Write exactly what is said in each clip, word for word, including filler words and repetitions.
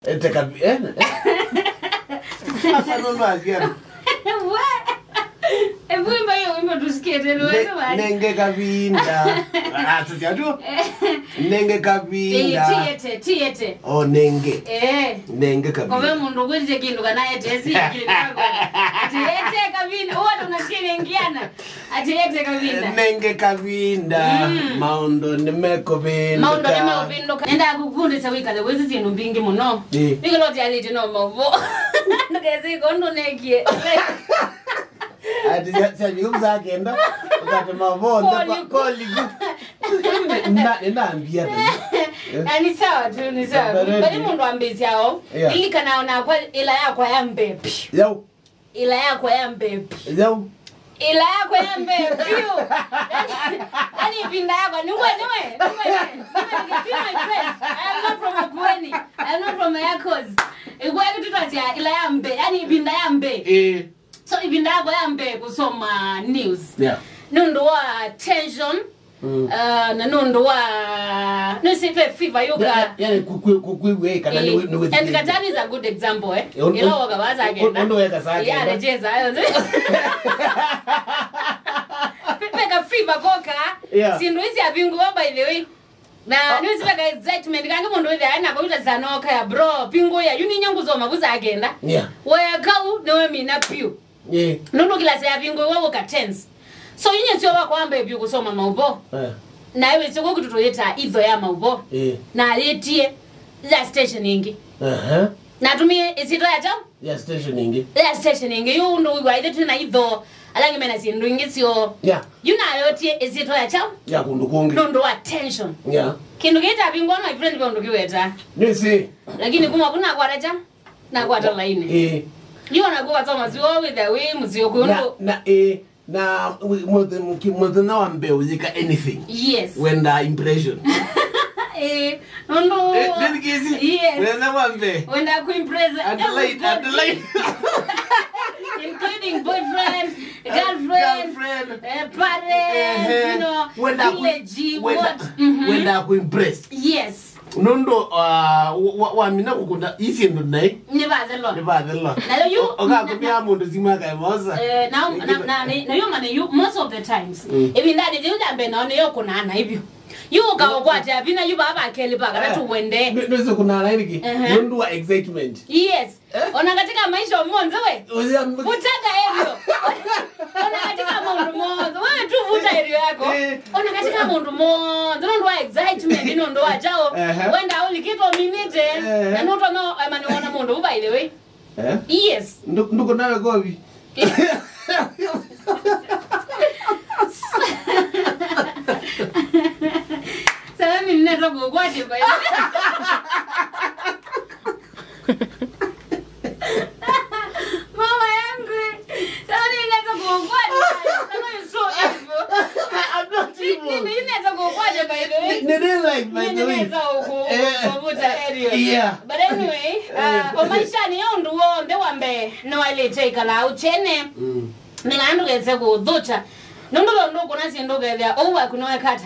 Ete kavi-, eh? Hapa ndo ndo asiana. What? Ebu imba hiyo wimbo tusikie tena, wewe wapi? Nenge kavinda. Ah, sasa tu. Nenge kavinda. Eh, tiete, tiete. Oh, nenge. Eh. Nenge kavinda. Kwa hiyo mundu kwĩtĩkĩlye kĩndũ kana ete, si kĩndũ kako. Ati ete kavinda. Huwa tunasikia ingiana. Ati ete kavinda. Nenge kavinda. Mm. Maũndũ nĩmekũvĩndũka. Maũndũ nĩmekũvĩndũka. Nenda kũkundĩsya wĩkale wĩsĩ syĩndũ mbingĩ mũno. Ĩ. Nĩkĩla ũtialĩte no maũvoo. Ndũkesĩ kũndũ nekie. Ati sya, sya viku saa kenda, ũkate maũvoo nda kwa, kwa liku. Nda, nda mbia tena. Eh. Na ni sawa tu, ni sawa. Baridi. Bali mũndũ ambĩsya o. Yeah. Ilikana ona kwa ĩla yakwa ya mbee. Yau. Ĩla yakwa ya mbee. Yau. Ĩla yakwa ya mbee biũ. Yaani ĩvinda yakwa, nĩwe, nĩwe, nĩwe, nĩwe, nĩwe, my friend. I am not from Makueni. I am not from Mayakos. Ĩkweli tũtasya ĩla ya mbee, yaani ĩvinda ya mbee. Eh. So, ĩvinda yakwa ya mbee kũsoma news. Yeah. Nũndũ wa tension, mm, uh, na nũndũ wa, nĩsĩ ve fever yũka. Ya, ya, yani, kũkwĩw'e kana nĩ, nĩ, and Katani is a good example, eh. Eh, on, ĩla on, woka wa saa kenda. Ũndũ weka saa kenda. Yeah, rejeza, ayo. Ve, ve ka fever koka. Yeah. Syĩndũ isi avingũwa, by the way. Na nĩsĩ ve ka excitement, kangi mũndũ wĩthĩa ena kauta sana okaya, bro, pingũĩa, yu ninya ngũsoma vu saa kenda. Yeah. Waya kau, nĩwe mina piũ. Yeah. Nũndũ kĩlasi ya pingũĩwa ũka tense. So, inye syo wakwa ambe vyũ kũsoma maũvoo. Eh. Na ewe syo kũkũ tũtũyĩta itho ya maũvoo. Eh. Na ayĩtie ya station ĩngĩ. Aha. Natumie ĩsyĩtwa ya kyaũ? Ya station ĩngĩ. Ya station ĩngĩ. Yu ũndũ wĩw'a ithe twĩ na itho. Ala angĩ mena syĩndũ ingĩ syo. Yeah. Yu nayotie ĩsyĩtwa ya kyaũ? Ya kũndũ kũngĩ. Nũndũ wa tension. Yeah. Kĩndũ kĩtavingwa, my friend, ve ũndũ kĩweta. Nĩsĩ. Lakini kuma kuna kwata kya? Nakwata laini. Eh. Yu ona kuwasoma sio wĩthĩa wĩ mũseo kwĩ na, ũndũ. Na, eh, na wi-, mũthe-, mũki-, mũthenya wa mbee ũyĩka anything. Yes. Wenda impression. Eh, nũndũ. Eh, nĩthikĩĩsye? Yes. Mũthenya wa mbee. Wenda kuimpress. Adelaide, everybody. Adelaide. Including boyfriend, girlfriend, girlfriend, eh, parents, ehe, you know, wenda ku-, village, wenda, what? Mhm. Wenda kuimpress. Yes. Nũndũ, uh, wa, wa, wamina kũkũna isi ndũ naĩ. Nĩvathelwa. Nĩvathelwa. Nayo yu, o-, ũkakumia mũndũ simu akaemosa. Eh, na, na, na, na, na yu mane yu, most of the times. Mm. Ĩvindanĩ yĩu ya mbee nao nĩyo kũnaa na ivyo. Yu ũkaũkwatĩa vinya yu vaa va kelĩ va katatũ wende. Nĩ, nĩsĩ kũnaa na nĩkĩ? Ehe. Nũndũ wa excitement. Yes. Eh? Ona katika maisha monthe we. Oya mbu- Vutaga ĩlyo. Ona katika maũndũ monthe. Wewe tu vuta ĩlyo yako. Eh. Ona katika maũndũ monthe. Nũndũ wa excitement, nũndũ wa kyaũ. Ehe. Wenda ũlikĩtwo minute. Ehe. Na nũtono, ema nĩwona mũndũ, by the way. Eh? Yes. Ndu-, nduko nawe kovi. Sasa mimi ninaweza kukwati, by the way. Mama yangu. Sasa ninaweza kukwati. Sasa ni so evil. I'm not evil. Ni, ni, ninaweza kukwati, by the way. Ni, ni real life, by the way. Ninaweza ku-, eh, kuvuta area. Yeah. But anyway, uh, eh, o maisha nĩ ũndũ w'onthe wa mbee, nĩwaĩlĩte ĩkala ũkyene. Mm. Nĩkana ndũkese kũthũkya. Nũndũ ve ũndũ ũkũna syĩndũ ũkethĩa, ũu waku nĩwekata.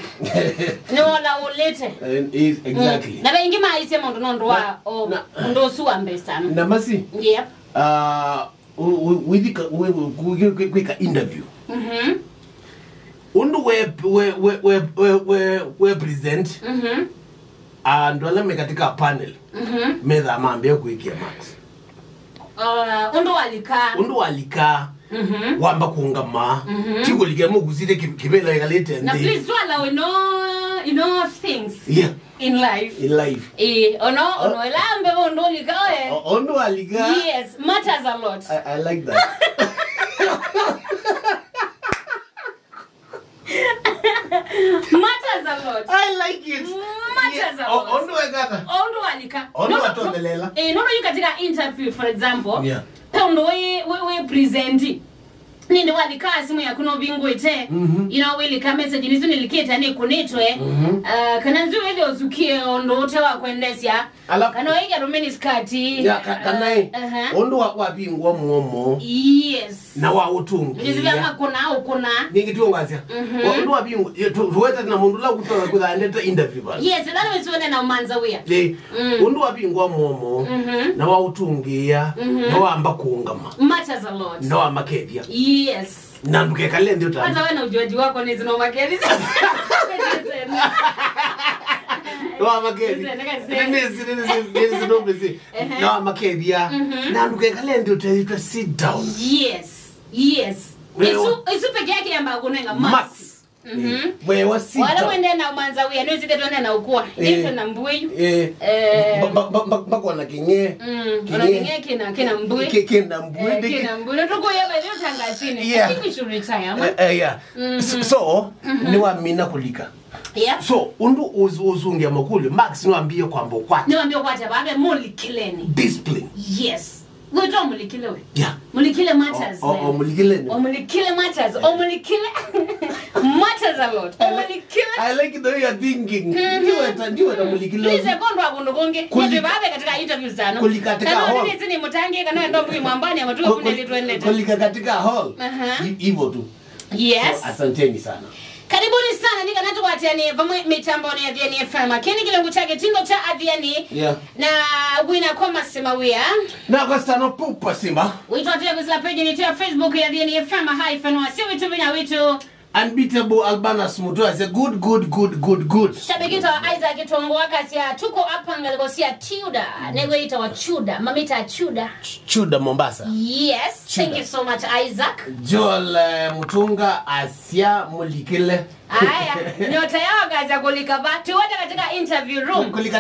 Nĩwola ũlĩte. Eh, is-, exactly. Mm. Na ve ingĩ maisye mũndũ nũndũ wa, na, o, na, ũndũ ũsu wa mbesa. Na masi? Yep. Ah, u-, u-, wĩthika, we, we, ku-, ku-, kwĩka interview. Mhm. Ũndũ we, we, we present. Mhm. Andũ ala me katika panel, mhm, methaa mambĩa kwĩkĩa mask. Uh, ũndũ walika. Ũndũ walika, mhm, wamba kũngama. Mhm. Ti kũlika mũkusite kĩ-, kĩvĩla ĩkalĩte nthĩ. Na please, twala we know, you know things, yeah, in life. In life. Eh, ono, oh, ono ela mbe ũndũ walika we. O-, o-, ũndũ walika. Yes, matters a lot. I, I like that. Matters a lot. I like it. Matters a lot. Yeah. O-, ũndũ wekata. Ũndũ walika. Ũndũ watondelela. Eh, nũndũ yu katika interview, for example, yeah, pe ũndũ wĩ, wĩ, wĩ present. Nĩndĩ walika simũ yaku nũvingũĩte. Mhm. You know, wilika message nĩsu nĩlikĩte nĩkunĩtwe. Mhm. Uh, kana nzũ wĩthĩ ũsukie ũndũ ũte wa kwendesya. Alafu kana ũingia rũmĩnĩ skati. Ya, ka-, kana ĩ, uh-huh, ũndũ wa, wavingwa mũomo. Yes. Na wa ũtũngĩĩa. Ndizivya makũna, ũkũna. Nĩngĩ tiũngasya. Mhm. Wa-, ũndũ wavingwa, ye, tu-, tuwetete na mũndũ ũla ũtonya kwĩtha andete interview bana. Yes, that was when na ũmanza wĩa. Ĩ, mm, ũndũ wavingwa mũomo, mhm, na wa ũtũngĩĩa, mhm, na wamba kũũngama. Matters a lot. Na wamakethya. Yes. Na ndũkekale nthĩ ũtambya. Hata we na ujuaji wako nĩ zino makeri. Wa makeri. Nĩ, nĩ, nĩ, nĩ, nĩ, nĩ, nĩ, nĩ, ehe, na wa makethya. Mhm. Na ndũkekale nthĩ ũtethitwe sit down. Yes. Yes. Wewe isu, isu peke yake yamba kunenga max. Max. Mhm. Wewe sit down. Wala wende na umanza wĩa, nĩ zite twende na ukua. Eh. Ndio na mbuyu. Eh. Eh. Ba, ba, ba, ba, bakona kĩng'e. Mm. Kĩng'e. Ona kĩng'e kĩna, kĩna mbuyu. Kĩ-, kĩna mbuyu. Eh, kĩna mbuyu. Ndio tuko yaba ndio tangazini. Yeah. I think we should retire, man. Eh, eh, yeah. So, so, nĩwamina kũlika. Yeah. So, ũndũ ũs-, ũsũngĩa makũlyo, Max nĩwambie kwamba ũkwata. Nĩwambie ũkwata, babe, mũlikileni. Discipline. Yes. Wĩtwa mũlikile we. Yeah. Mũlikile matters, o, o, man. O mũlikile nĩ. O mũlikile matters. O mũlikile matters a lot. O mũlikile. I like the way you're thinking. Mhm. Ndiweta, ndiweta mũlikile. Please, kondo abundu konge. Kuli-, ndio babe katika interviews zano. Kulika katika hall. Ndio ni mtangi kana ndo mwi mwambani ama tu kuli-, kule twendete. Kulika katika hall. Aha. Hi-, hivyo tu. Yes. So, asanteni sana. Karibuni sana, nĩ kana tũkwatĩanĩe vamwe mĩtambonĩ ya Athiani F M. Kĩĩ nĩ kĩlungu kya kĩtindo kya Athiani. Yeah. Na wĩna kwa masima wĩa. Na kwa stano pupa simba. Wĩtũ atĩe kwĩsĩla page nitũ ya Facebook ya Athiani F M hyphen wasio wĩtũ vinya wĩtũ. Unbeatable Albanus Mutua say good, good, good, good, good. Shabiki ta Isaac Kitongo akasya tuko hapa ngaliko sia Tiuda. Negwe ita wa Chuda, mamita Chuda. Chuda Mombasa. Yes. Thank you so much, Isaac. Joel, eh, Mutunga asya mũlikile. Aya, nyota yao kaja kulika ba. Tuwete katika interview room. Kulika